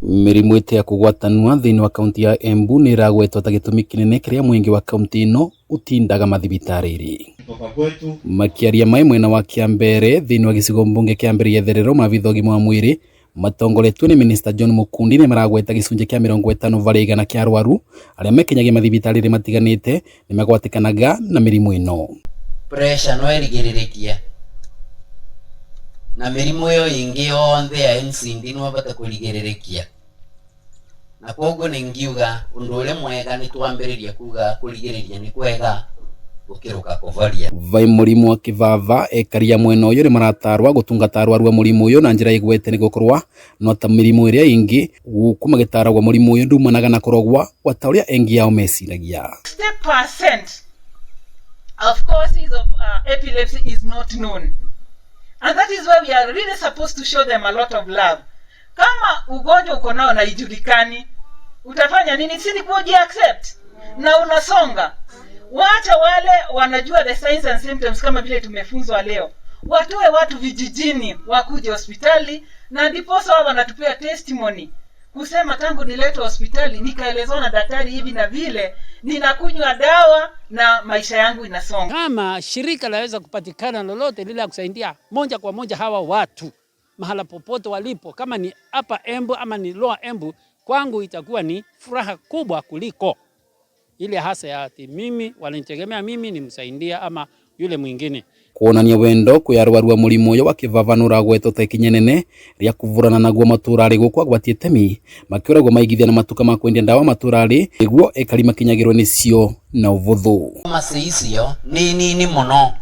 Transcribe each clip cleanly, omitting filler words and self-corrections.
Mĩrimũ ĩte ya kũgwatanua thĩinĩ wa kaunti ya Embu nĩ ĩragwetwo ta gĩtũmi kĩnene kĩrĩa mũingĩ wa kaunti ĩno ũtindaga mathibitarĩ-inĩ. Makĩaria mai mwena wa Kĩambere thĩinĩ wa gĩcigo mbunge kĩa Mbere ya Itherero maabitha ũgima wa mwĩrĩ matongoretio nĩ minista John Mukundi nĩ maragweta gĩcunjĩ kĩa 50% kĩa arwaru arĩa mekinyagia mathibitarĩ-inĩ matiganĩte nĩ magwatĩkanaga na mĩrimũ ĩno. Pressure no ĩrigĩrĩrĩkie na mĩrimũ ĩyo ĩngĩ yonthe ya NCD no ĩhote kũrigĩrĩrĩkia, na koguo nĩ ngiuga ũndũ ũrĩa mwega nĩ twambĩrĩria kuga kũrigĩrĩria nĩ kwega gũkĩrũka kũvoria. Vai mũrimũ wa kĩbaba ekaria mwena ũyũ nĩ maratarwa gũtungata arwaru a mũrimũ ũyũ na njĩra ĩgwete nĩ gũkorwa no ta mĩrimũ ĩrĩa ĩngĩ gũkũ magĩtaragwo mũrimũ ũyũ ndumanaga na kũrogwa gwata ũrĩa engi ao meciragia. 60% of causes of epilepsy is not known. And that is why we are really supposed to show them a lot of love. Kama ugonjwa uko nao na ijulikani, utafanya nini? Si ni kuji accept na unasonga. Wacha wale wanajua the signs and symptoms kama vile tumefunzwa leo, watoe watu vijijini wakuje hospitali, na ndiposa wao wanatupea testimony kusema tangu niletwa hospitali nikaelezewa na daktari hivi na vile, ninakunywa dawa na maisha yangu inasonga. Kama shirika laweza kupatikana lolote lile la kusaidia moja kwa moja hawa watu mahala popote walipo, kama ni hapa Embu ama ni Lower Embu, kwangu itakuwa ni furaha kubwa kuliko ile hasa ya ati mimi wananitegemea mimi nimsaidia ama yule mwingine. Kuonania wendo kwi arwaru a mũrimũ ũyũ wa kĩbaba nĩ ũragwetwo ta ikinya inene rĩa kũvũrana naguo matũra-rĩ gũkũ agwati itemi makĩũragwo maigithia na matuka ma kwendia ndawa matũra-rĩ nĩguo ekari makinyagĩrwo nĩcio na ũvũthũ. Pharmacy icio nĩ nini mũno,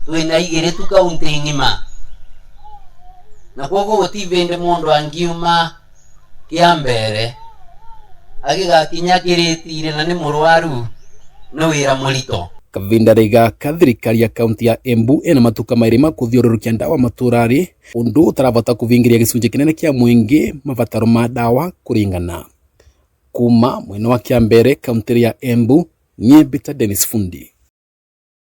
twĩna igĩrĩ tu kaunti ng'ima, na koguo gũtirĩ hĩndĩ mũndũ angiuma Kĩambere agĩgakinya Kĩrĩtire na nĩ mũrwaru, nĩ wĩra mũritũ. Kavinda gaka thirikari ya kaunti ya Embu ĩna matuka merĩ ma kũthiũrũrũkia ndawa matũra-rĩ ũndũ ũtarabata kũvingiria gĩcunjĩ kĩnene kĩa mũingĩ mabataro ma ndawa kũringana. Kuma mwena wa Kĩambere kaunti ya Embu, niĩ Mbita Dennis Fundi.